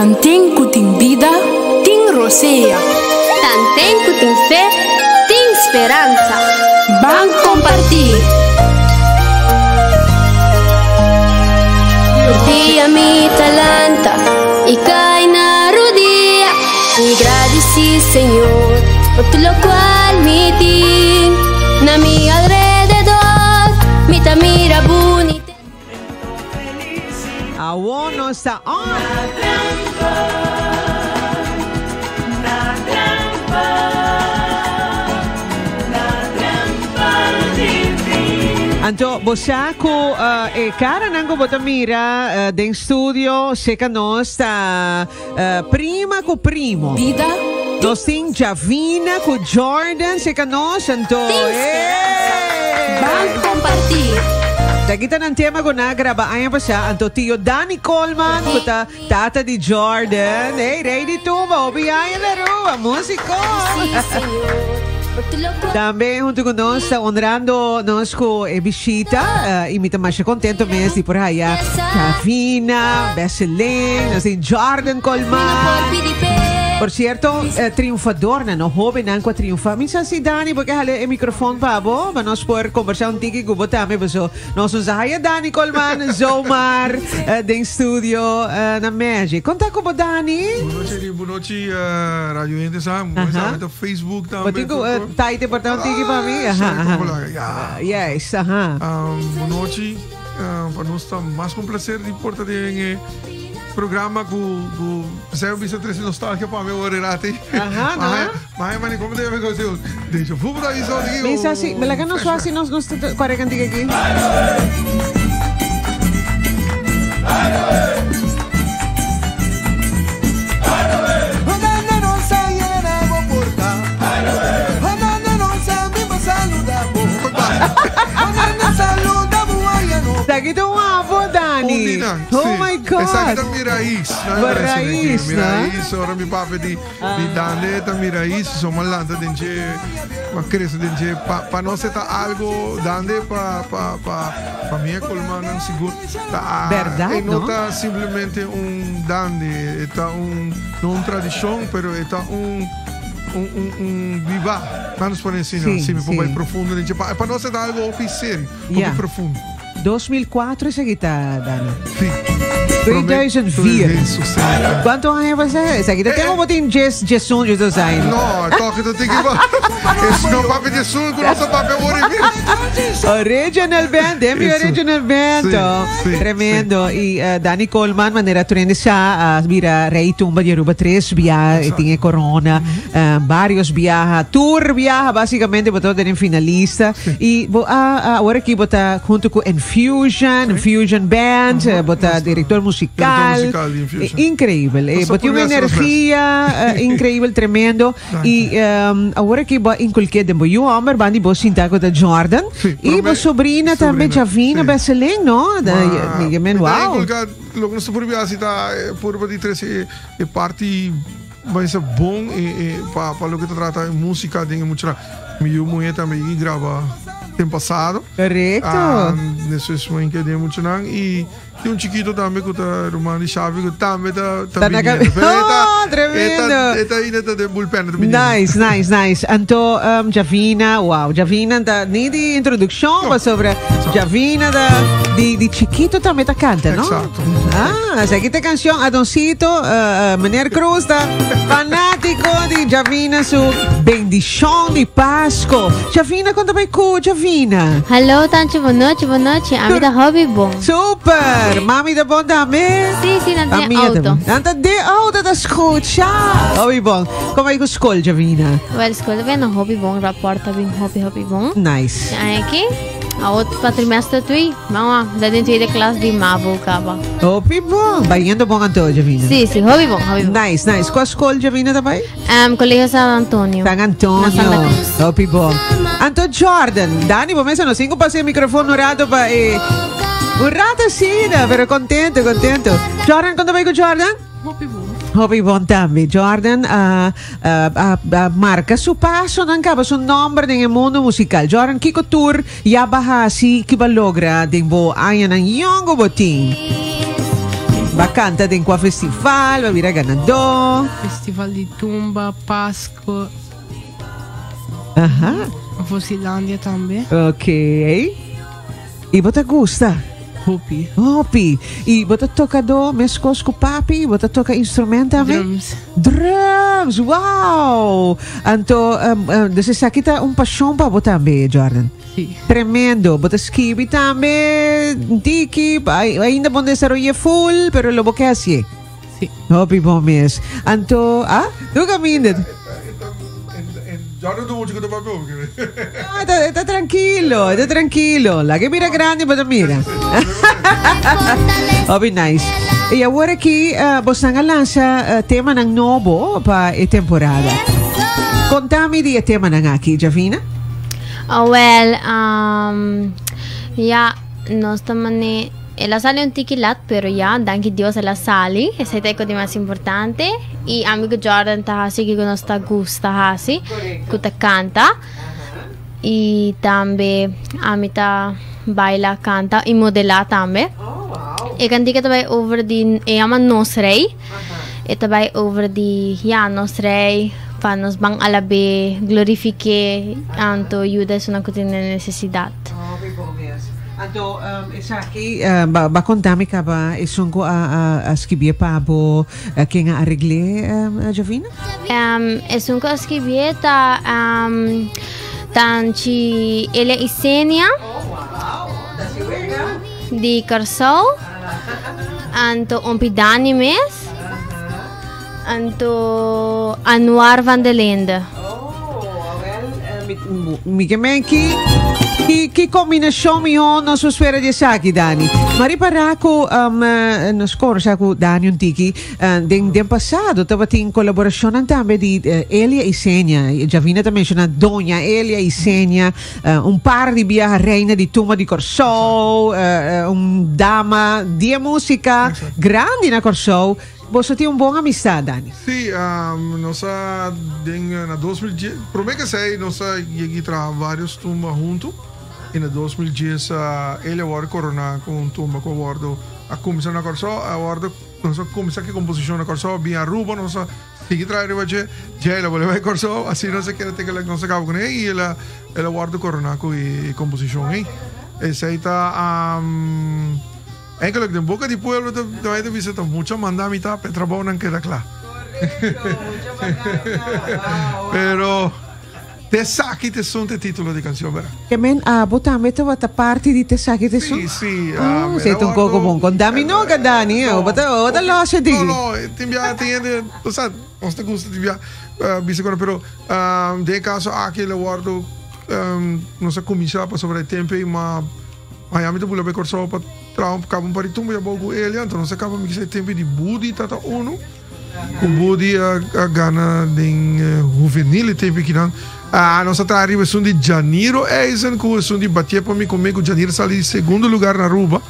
Tanten ku tin bida, tin rosea. Tanten ku tin fe, tin speransa. Ban kompartí! Tur dia mi ta lanta i kai na rudia. Mi gradisí Señor pa tur lokual mi tin. Na mi alrededor mi ta mira bunitesa. Awo nos ta on. Anto bo sa ku uh, e karanan ku bo ta mira uh, den studio seka nos ta uh, prima ku primo. Bida. Nos tin Javina ku Jordan seka nos anto. Hey! Ban kompartí. Taki ta nan tema ku na graba aña pasá anto tio Danny Coleman ku ta Tata di Jordan, hey, rey di tumba, hopi aña na Aruba, músico. Tambe hunto cu nos ta honrando nos cu e bishita uh, y mi ta masha contento mes di por haya Javina, Besselin, nos tin Jordan Colman. Por cierto, eh, triunfador na no jovennan cu a triunfa. Mi sa si Dani, porque hale e microfoon pa bo, pa nos por conversa un tiki cu bo tambe, paso Nos usa haya Dani Colman zomaar eh, den studio eh, na Magic. Konta ku bo Dani? Boa noite, Eri. Boa noite, uh, Radio Gente sa. Aha. Aha. Facebook tambe. Bo tin ku uh, taite por ta un tiki pa mi? Aha, aha. Ja. Yes, aha. Um, boa noite. Um, pa nos ta mas un placer di porta den eh, programa ku ku Zij bisa trece nostalgia pa mi ora rati. Aha, no. Maar maar como te llama go Deja vu da iso di. Misa si, me laga nos fácil nos nos cuare cantica aquí. Taki ta guapo, Dani. Oh my God. Esaki ta mi rais. Bo rais, Mi rais, ora mi papia di di Dande ta mi rais, so mi a lanta den dje, mi a crece den dje. Pa pa nos e ta algo Dande pa pa pa pa mi e colmannan sigur ta Berdad, e no no? ta simplemente un Dande, e ta un no un tradicion, pero e ta un un un un biba. Nan nos pone asina, Sí, si mi por sí. bai profundo den dje. Pa pa nos e ta algo hopi serio, hopi Ja. profundo. 2004 esaki ta, Dani. Sí. 2004. Cuanto aña pasa? Esaki ta tempo bo tin djes, djesun, djesdos aña. No, toch ta tiki ba. Es no papia djesun ku nos a papia ora mes. Original band, den mi original band. Sí, oh. sí, Tremendo. Y Dani Coleman, manera tur sa, a bira rey tumba di Aruba tres bia, e tin e corona, varios biaha, tur biaha basicamente bo tabata den finalista. Y bo a awor aki bo ta hunto cu Enfusion, Enfusion Band, bo ta director musical. Director musical di Enfusion. Increíbel. Nos Bo ta tin un purga haci nos best. energia increíbel, tremendo. Y awor aki bo a inculke den bo yu homber, bandi bo sinta cu ta Jordan. Sí, Y bo prome sobrina tambe, sobrina, Javina sí. Besseling, no? Da, Ma, mi men, mi ta wow. inculca, loke nos ta purba haci ta purba di trece e parti Mester bon pa pa loke ta trata e musica den e muchanan. Mi yu muhe tambe yigi graba den pasado. Correcto. Despues mi ke den muchanan y tin un chikito tambe cu ta ruman di Xavi cu tambe ta Ta na biniendo. cabi- Pero e ta Oh, tremendo. e ta ainda ta den bullpen ta biniendo. Nice, nice, nice. Anto um, Javina, wow, Javina ta ni di introduccion No. pasobra Javina ta di di chikito tambe ta canta, no? Exacto. Ah, esaki ta cancion Adoncito, uh, uh, meneer Cruz ta fanatico di Javina su bendicion di Pasco. Javina, conta bij cu Javina. Hallo tantje, bon nochi, bon nochi. Ami ta hopi bon. Super! Mami ta bon tambe? Sí, sí, nan ta den Mami ta auto. bon. Nan ta den auto ta scucha. Hopi bon. Como ay cu school, Javina? Wel, school ta beno hopi bon, rapport ta bin hopi hopi bon. Nice. En aki, awor pa trimester tui. Mama, da den tweede klas di mavo kaba. Hopi bon. Bayendo bon anto, Javina. Sí, sí, hopi bon, hopi bon. Nice, nice. Kwa school Javina ta bai? Um, Colegio San Antonio. San Antonio. Na Santa Cruz. Hopi bon. Anto Jordan, Dani, bo mesa no cinco pasa el microfono un rato pa eh. Un rato sí, no, pero contento, contento. Jordan, ¿cuánto bai con Jordan? Hopi bon. Hopi bon tambe. Jordan a a a marca su pasonan caba su nomber den e mundo musical. Jordan, kico tur ya ba haci ki ba logra den bo añanan yongo bo tin? Ba canta den cua festival, ba bira ganador. Festival di Tumba, Pasco. Aha. Vosilandia tambe. Ok. Y bo ta gusta? Hopi. Hopi. Y bo ta tocador mescos cu papi? Bo ta toca instrument tambe? Drums. Drums! Wow! Anto, um, um, dus esaki ta un pasion pa bo tambe, Jordan. Sí. Tremendo. Bo ta skibi tambe, tiki, ainda bon desaroye full, pero lo bo ke hacié. Sí. Hopi bon mes. Anto, ah, nunca minde. Yo no tengo mucho que tomar con. No, está, está tranquilo, está tranquilo. La que mira grande, pero mira. Hopi nice. Y ahora aquí, uh, vos a lanza uh, tema nan nobo pa e temporada. Contame di e tema nan aki, Javina. Oh, well, um, ja, nos ta mane, el a sali un tiki lat, pero ja, danki Dios el a sali. Esei ta e kos di mas importante. I ami ku Jordan ta hasi kiko nos ta gusta hasi, ku ta kanta. I tambe ami ta baila, kanta i modelá tambe. E kantika ta bai over di, e yama Nos Rei. E ta bai over di, ja, nos Rei, pa nos ban alab'é, glorifik'é, anto yuda esunnan ku tin den nesesidat. Hopi bon mes. Anto esaki ba konta mi kaba esun ku a skibié pa bo, ken a aregl'é, Javina? Esun ku a skibié ta Tanchi Elia Isenia di Kòrsou. Anto Ompi Dani mes. Anto Anuar van de Linde. Mi ke men ki ki ki kombinashon mihó nos por spera di esaki, Dani. Ma ripará ku um, nos konosa ku Dani un tiki eh, den den pasado tabatin kolaborashonnan tambe di eh, Elia i Senia. Javina ta menshoná Doña Elia i Senia. Un par di biaha reina di tumba di Kòrsou, un dama di e músika grandi na Kòrsou. Boso tin un bon amistad, Dani? Sí, nos a den na 2010, promé ke esei nos a yega traha vários tumba huntu i na 2010 el a wòrdu koroná ku un tumba ku a wòrdu a kuminsá na Kòrsou, a wòrdu nos a kuminsá ku e komposishon na Kòrsou, a bin Aruba nos a Sigui traha riba dje, dje el a bolbe bai Kòrsou, asina nos a keda te ku nos a kaba kuné i el a el a wòrdu koroná ku e komposishon ei. Esei ta eigenlijk den boka di pueblo ta ta bisa ta mucha manda mi ta pa e trabounan keda kla. Pero. T'esaki t'esun t'e titulo di cancion, bera? Ke men abo tambe tabata parti di t'esaki t'esun? Si, si. Oh, si ta un koko bon. Konta mi nunca, Dani. No, Bo ta, bo ta los e No, tiki. no, tin bia tin hende, bo sa, nos ta gusta tin bia bisa kono, pero den e caso aki lo wordo, nos a cuminsa pasobra e tempo ei ma Miami ta bula bay Corsou pa traha un caba un par di tumba ya bou cu Elia, anto nos a caba mi kisa e tempo ei di Budi tata uno. Ku Budi a gana den huvenil e tempu kinan. Ah, nos a traha riba esun di Janiro Eisen ku esun di Batié pa mi kome ku Janiro sali di segundo lugar na Aruba.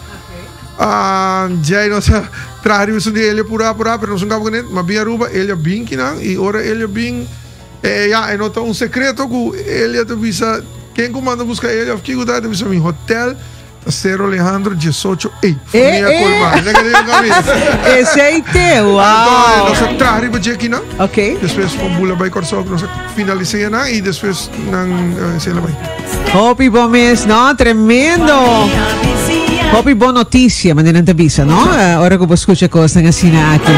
Ah, djei nos a traha riba esun di Elia purá purá, pero nos no kaba kuné. Ma bin Aruba, Elia bin kinan i ora Elia bin, eh, ya, e no ta un sekreto ku Elia ta bisa ken ku manda buska Elia òf kiko ta, e ta bisa mi hotel. Ta Cerro Alejandro 18 E. Familia Eh, eh. Colman. Nega digo kami. Esei te, wow. Anto, nos a traha riba dje kinan. Ok. Despues pa bula bai Kòrsou, nos a finalis'é nan i despues nan eh, sela bai. Hopi bon mes, no? Tremendo. Hopi bon noticia, manera nan ta bisa, no? Eh, ora ku bo skucha kosnan asina aki.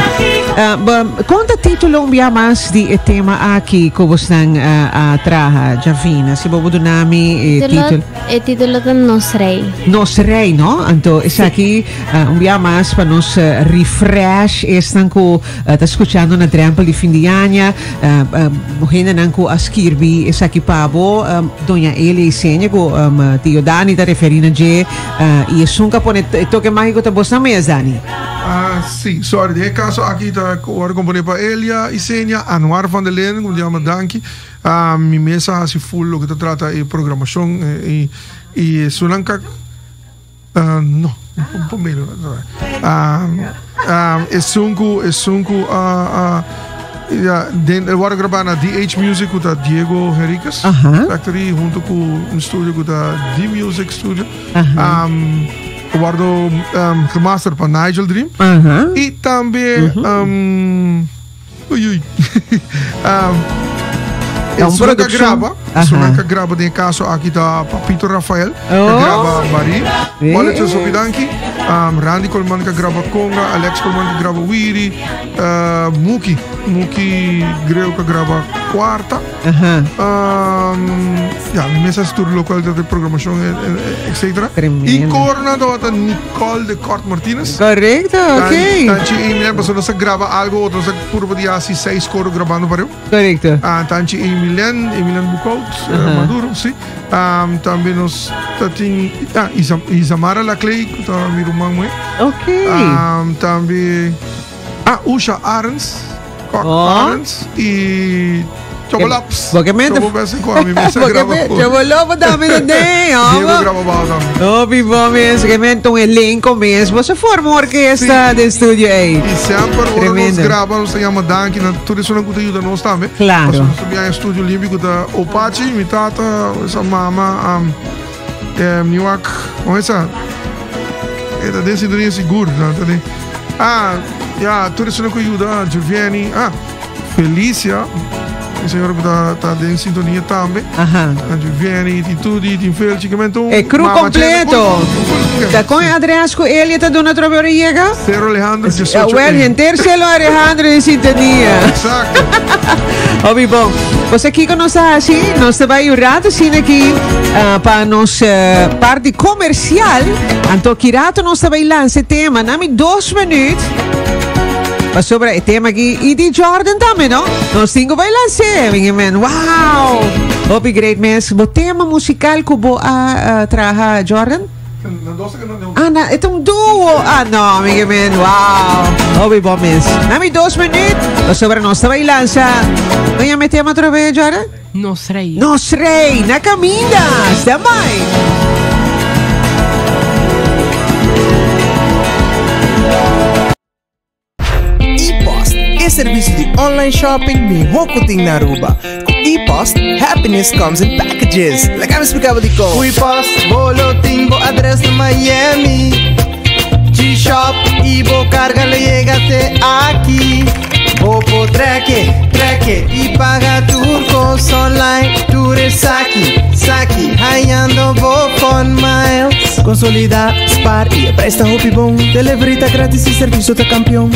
Eh, ba- konta título un bia mas di e tema aki ku bosnan eh, a traha, Javina. Si bo bo duna mi e Título, título. E título ta Nos Rey. Nos Rey, no? Anto esaki uh, un bia mas pa nos uh, refresh esnan ku uh, ta escuchando na drempel di fin di aña, uh, uh, hendenan ku a skirbi esaki pa bo, um, Doña Elia Isenia ku um, Tio Dani ta referi na dje, uh, i esun ka pone e toke mágico ta bosnan mes, Dani. Ah, sí, sorry, den e caso aki ta wòrdu komponé pa Elia Isenia, Anuar van der Linden, ku mi ta yama Danki. Mi mes a hasi full loke ta trata e programashon i esunnan ka no pa medio esun ku esun ku a ya den el wòrdu grabá na DH Music ku ta Diego Henriquez Factory hunto ku un studio ku ta D Music Studio. Guardo gemaster pa Nigel Dream. Y tambe uy uy. Ta un Esun que produccion. graba, esun que graba den caso aki ta Papito Rafael, que graba Bari. Wale Sopi Danki. Randy Colman que graba Conga, Alex Colman que graba Wiri, Muki, Muki Greu que graba Cuarta. Ja, mi mesa tur local de programación, etcétera. Tremendo. Y coordinador ta Nicole de Cort Martinez. Correcto, ok. Tanchi Emilian, paso nos graba algo, otro nos puro di así seis coro grabando para eu. Correcto. Ah, Tanchi Emilian, Emilian Bukout, Maduro, sí. Tambe nos tatin, ah, Isamara Laclay, ku ta mi ruman muhé. Tambe, ah, Usha Arends, Kok Arends y Chobo Lopes. Porque mente- Chobo best ko ami mesa Porque graba ko. Chobo Lopes tambe ta den, Diego hombre. graba bao tambe. Oh, pipo mes, que mente un elenco mes. Você forma uma orquesta de estúdio aí. Y semper ora nos Tremendo. graba, nos yama danki na tur esunnan ku ta yuda nos tambe. Claro. Pasobra nos ta biaha estudio limpi ku ta Opachi, mi tata, esa mama, Niwak, kon esa? E ta den sintonia sigur, no, ta den. Ah, ya, tur esunnan ku yuda, Giovanni, ah, Felicia, e señora ku ta den sintonia tambe. Giovanni, tin Tudi, tin Felchi, ke men ta un E crew mama completo. Chena, full. Ta con e adres ku Elia ta duna atrobe ora yega? Cerro Alejandro, 18 Wel, E. henter Cerro Alejandro den sintonia. Exacto. Hopi bon. Pues kiko nos ta haci? Nos ta bay un rato asina aki pa nos parti comercial. Anto ki rato nos ta bay lansa e tema. Nami dos minuut. Pasobra e tema aki y di Jordan tambe, no? Nos tin cu bay lans'é, mi men. Wow! Hopi great mes. Bo tema musical cu bo a traha, Jordan? Ah, na, e ta un duo. Ah, no, mi men. Wow! Hopi bon mes. Nami dos minuut. Pasobra nos ta bay lansa. No yama e tema otra vez, Jordan? Nos Rey. Nos Rey, na caminda. Stand by. E-Post, e servicio di online shopping miho cu tin na Aruba. Cu E-Post, happiness comes in packages. Laga mi splica bo dicon. Cu E-Post, bo lo tin bo adres na Miami. G-Shop y bo carga lo yega te aki. Bo por treke, treke y paga tur cos online. Tur esaki, saki, hayando bo fun miles. Consolida, spaar y e prijs ta hopi bon. Delivery ta gratis y servicio ta campeon.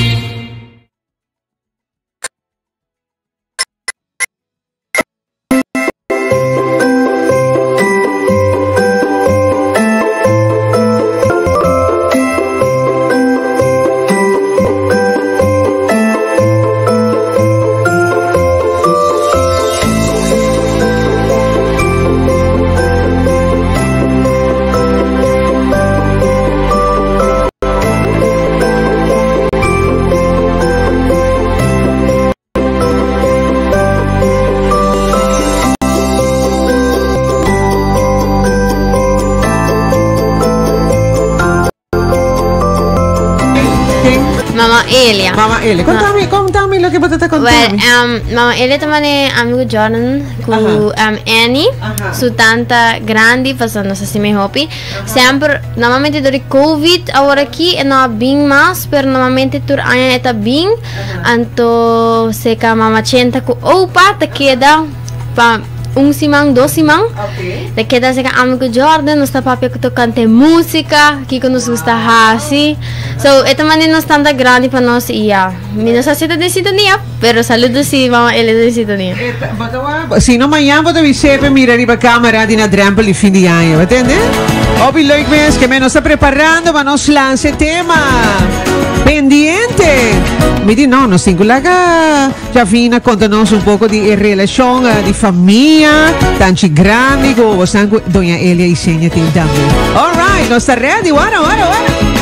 Mama Elia. Mama Elia. Contame, contame lo que vos te Well, contame. Mama Elia también amigo Jordan cu Annie, su tanta grande, pasando no sé si me hopi. Sempre, normalmente durante COVID, ahora aquí, no bin más, pero normalmente tur año eta bin. Anto seca mama chenta cu opa, te queda pa un siman, dos siman. Te queda seca amigo Jordan, nos ta papia cu tocante música, kiko nos gusta hasi. So, esta manera nos tanta grande pa nos y ya. Mi no sa si ta den sintonia, pero saludos si mama Elia den sintonia. Si no mañana bo ta bisepe mira riba camera di na drempel di fin di aña, bo tende? Hopi leuk mes ke men nos ta preparando pa nos lansa e tema. Pendiente! Mi di no, nos tin ku laga Javina konta nos un poko di e relashon di famia tanchi grandi ku bosnan ku Doña Elia y Xenia tin tambe. Alright, nos ta ready, wara, wara, wara!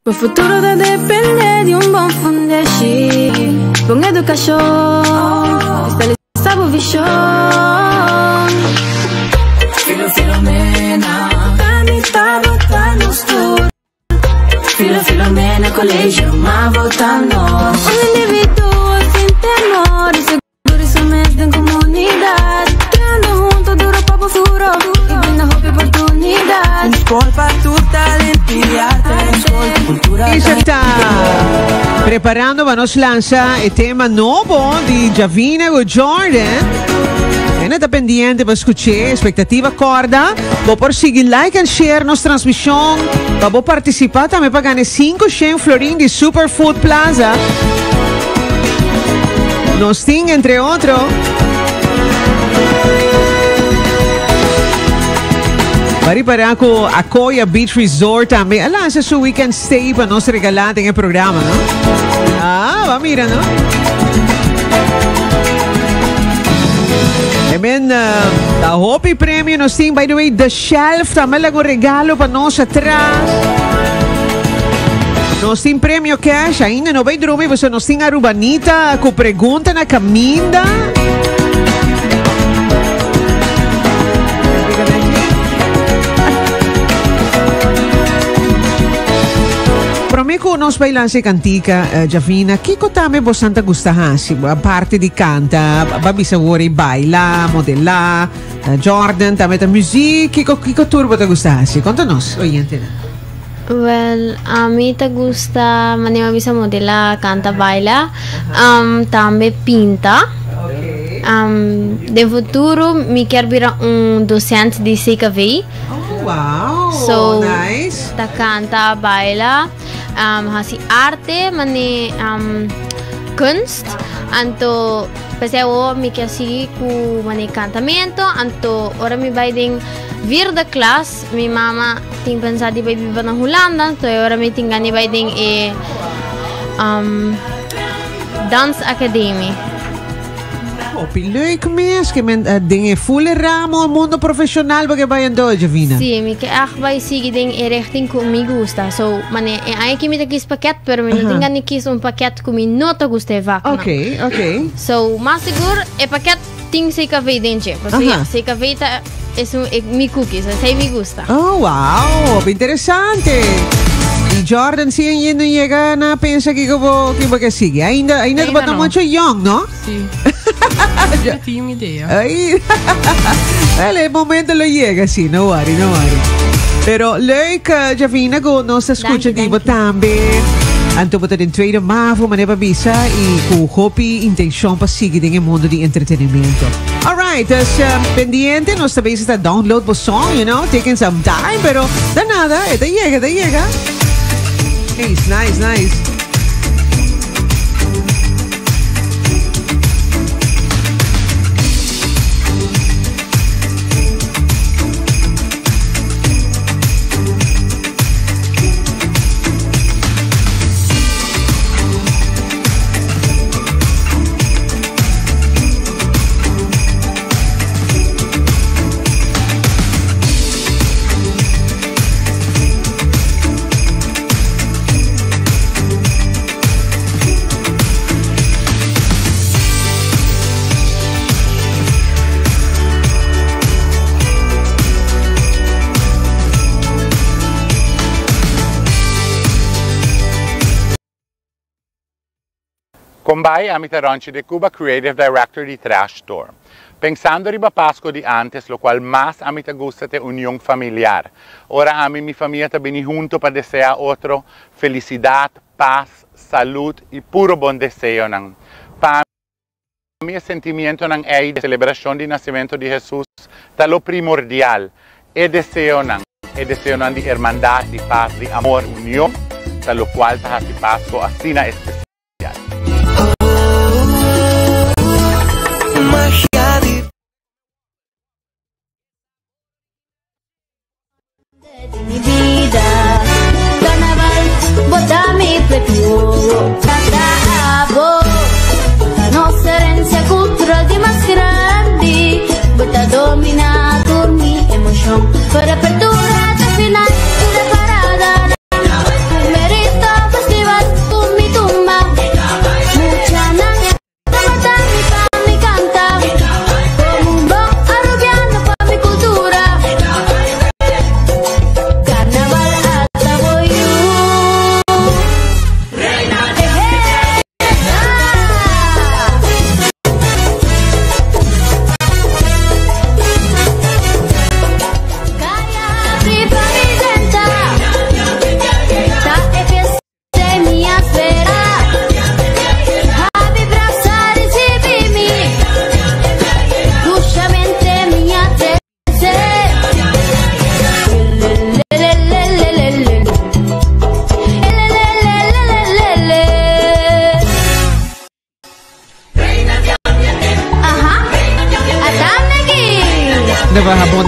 Bo futuro ta depende di un bon fundeshi, bon educacion, estalisa bo vision. Filo Filomena, ta mi ta bo ta nos tur. Filo Filomena Colegio, mavo ta nos. Un individuo sin temor y seguro di su mes den comunidad. Trahando hunto duro pa bo futuro y brinda hopi oportunidad. Un skol pa tur talento y arte, un skol di cultura. Y ya ta preparando pa nos lansa e tema nobo di Javina cu Jordan. Ena ta pendiente pa scuché, expectativa corda. Bo por sigui like and share nos transmision pa bo participa tambe pa gane 500 florin di Superfood Plaza. Nos tin entre otro Bari para cu Akoya Beach Resort tambe a lanza su weekend stay pa nos regala den e programa, no? Ah, va mira, no? Amen. Ta hopi premio nos tin. By the way, The Shelf tambe laga un regalo pa nos atras. Nos tin premio cash. Ainda no bay drumi, pasobra nos tin Arubanita cu pregunta na caminda. Prome cu nos bay lansa e cantica, Javina, kico tambe bosan ta gusta haci? Aparte di canta, ba bisa wor e baila, modela, Jordan tambe ta muziek, kico, kico tur bo ta gusta haci? Conta nos, oyentenan. Wel, ami ta gusta, manera mi a bisa modela, canta, baila, tambe pinta. Den futuro mi kier bira un docent di CKV. Oh, wow, So, nice. ta canta, baila, hasi arte, mane kunst. Anto, p'esei awor mi kier sigui ku mane cantamento. Anto, ora mi bai den vierde klas, mi mama tin pensa di bai biba na Hulanda. Anto, e ora mi tin gana di bai den e dans academie. Hopi leuk mes, ke men den e full ramo mundo profesional bo ke bai anto, Javina. Sí, mi ke echt bai sigui den e richting ku mi gusta. So, mane, e aña aki mi ta kies pakket, pero mi no tin gana di kies un pakket ku mi no ta gusta e vak nan. Ok, ok. So, mas sigur e pakket tin CKV den dje. Pasobra ja, CKV ta esun e mi cookies, esei mi gusta. Oh, wow, hopi interesante. Y Jordan, si no yega na pensa kiko bo, kiko bo ke sigui. Ainda, ainda Ainda bo ta no. mucho young, no? Sí. Yo tengo una idea. Ay. Wel, el momento lo llega, sí, no worry, no worry. Pero leuk, Javina, ku nos ta escucha Danki, di bo danki. tambe. Anto bo ta den tweede mavo, manera pa bisa, y ku hopi intención pa sigui den e mundo di entretenimiento. All right, dus pendiente, nos ta bezig ta download bo song, you know, taking some time, pero da nada, e ta yega, ta yega. Nice, nice, nice. Kombai, ami ta Ronchi de Cuba, Creative Director di Trash Store. Pensando riba Pasco di antes, locual mas ami ta gusta ta e union familiar. Ora ami mi famia ta bini hunto pa desea otro felicidad, pas, salud y puro bon deseonan. Pa mi e sentimientonan ey di celebracion di nacimento di Jesus ta lo primordial. E deseonan, e deseonan di hermandad, di pas, di amor, union, ta locual ta haci Pasco asina especial.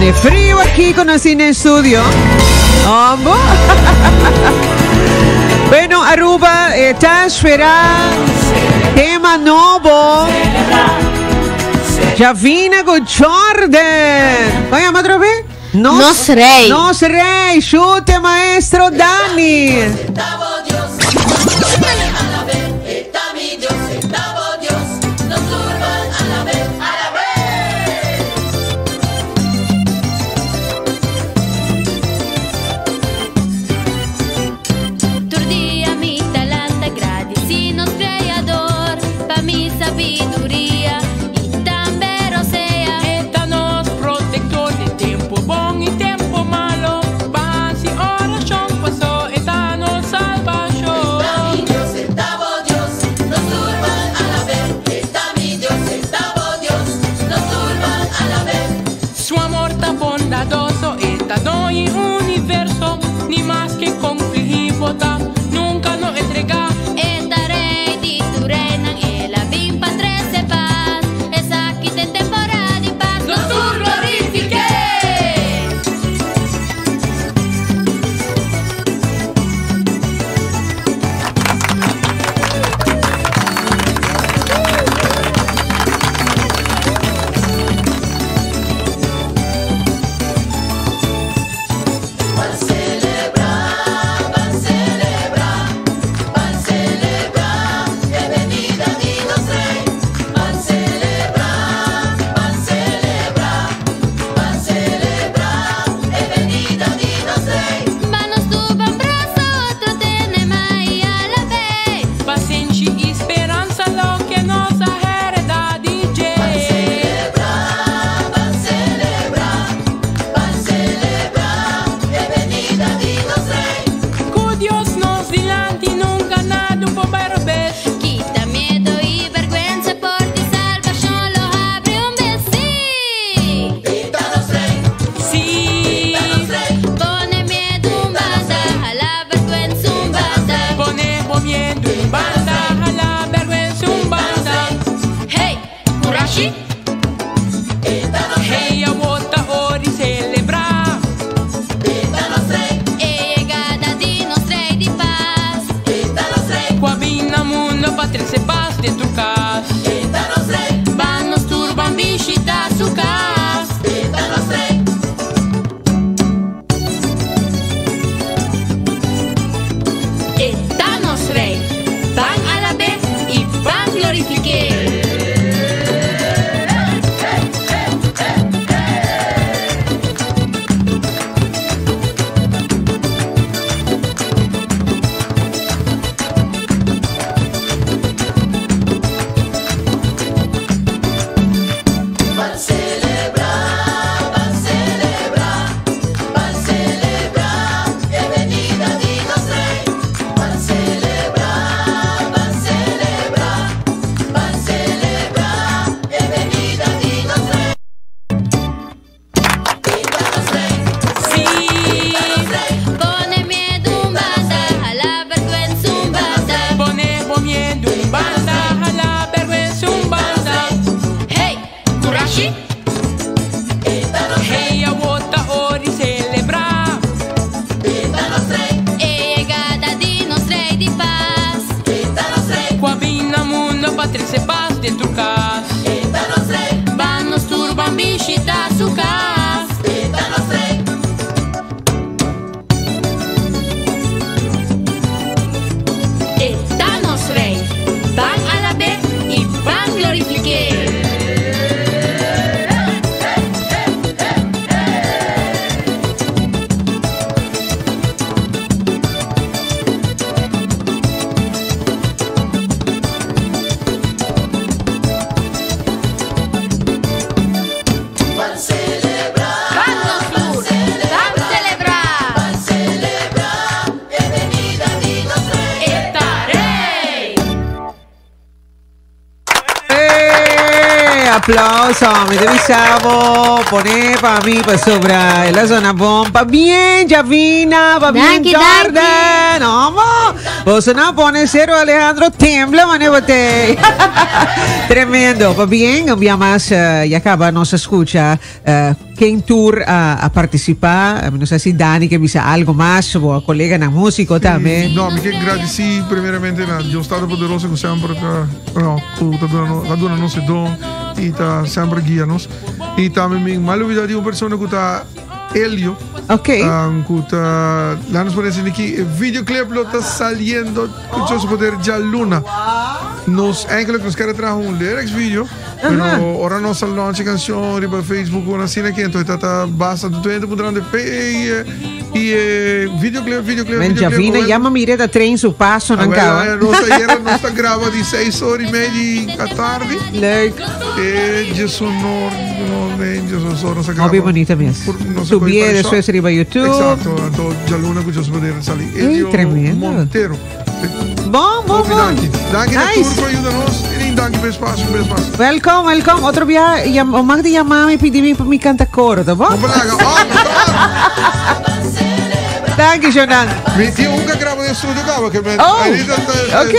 E frio aki cu nos tin den studio. Ombo. bueno, Aruba eh, ta espera tema nobo. Javina con Jordan. ¿Cómo llama otra vez? Nos, Nos Rey. Nos Rey. Chute, maestro Dani. Aplauso, mi ta bisa bo, pone pa mi pa sobra la zona bon. Pa bien, Javina, pa bien, Jordan. Vamos. Boso no pone cero Alejandro tembla mane bote. Tremendo. Pa bien, un bia mas eh, ya caba nos escucha eh, ken tur a, a participa. Eh, No sé si Dani ke bisa algo mas, bo colega na músico tambe. No, mi ke gradisí primeramente na Dios Tata Poderoso ku semper ta, no, ku ta duna ta duna nos e don i ta semper guia nos. I tambe mi mal olvidá di un persona ku ta Elio. Ok. Um, ku ta, laat nos poner así aki, e videoclip lo ta saliendo ku Dios poder djaluna. Nos eigenlijk nos kere traha un lyrics video, pero ora nos a launch e canción riba Facebook una asina ki entonces ta ta basta tu gente puntrando e e e e videoclip videoclip Men videoclip. Javina Awel- ya me mire ta train su paso nan Awel, caba. eh, nos ayer nos ta graba di 6 ora y media di tardi. Leuk. E djesonor, no, nee, djesonor nos a graba. Hopi bonita mes. Por- nos a Subié coge para después shop. riba YouTube. Exacto, anto djaluna ku Dios poder sali. Ey, Elio tremendo. Montero. Bon, bon, Hopi bon. danki. Danki na Nice. tur pa yuda nos. I danki pa e espacio, pa e espacio. Welcome, welcome. Otro bia, yam, o mag di yama mi pidi mi pa mi canta coro, ta bon? Bon palaga. Oh, Danki, Jonan. Mi tin un que graba den studio caba que me Oh, ok.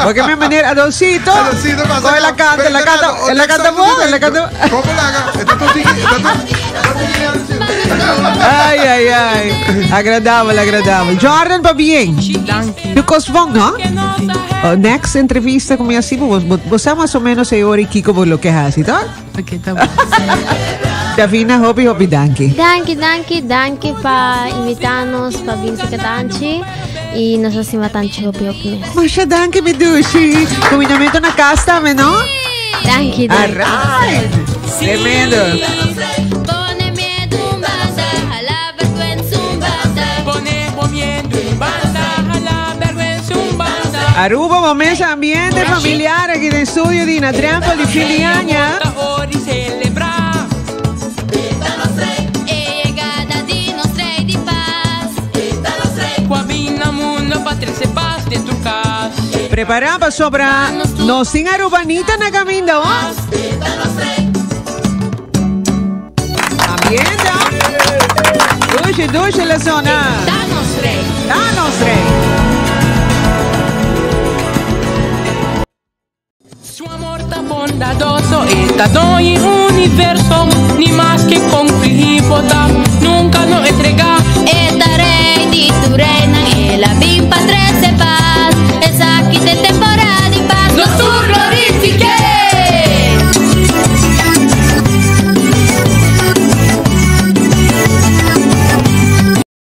Porque mi meneer Adolcito. Adolcito pasa. Oh, la canta, la canta, la canta vos, la canta. ¿Cómo la haga? Está todo tiki, está todo. Ay, ay, ay. Agradabel, agradabel. Jordan, pabien. Danki. Tu cos bon, no? Oh, next entrevista con mi así, vos, vos, vos sa más o menos e ora y kiko por lo que hace, toch? Ok, ta bon. Davina, hopi, hopi, danki. Danki, danki, danki pa invita nos pa bin serka Tanchi y nos a stima Tanchi hopi hopi mes. Masha danki mi dushi. Combinamento na cas tambe, no? Danki, danki. Alright. Tremendo. Aruba, momento ambiente familiar aki den studio di Na Drempel di fin di aña. Prepara pasobra nos tin Arubanita na caminda, oh. Ambiente. Dushi, dushi la zona. Danos rey. Danos rey. Su amor tan bondadoso está doy universo, ni más que con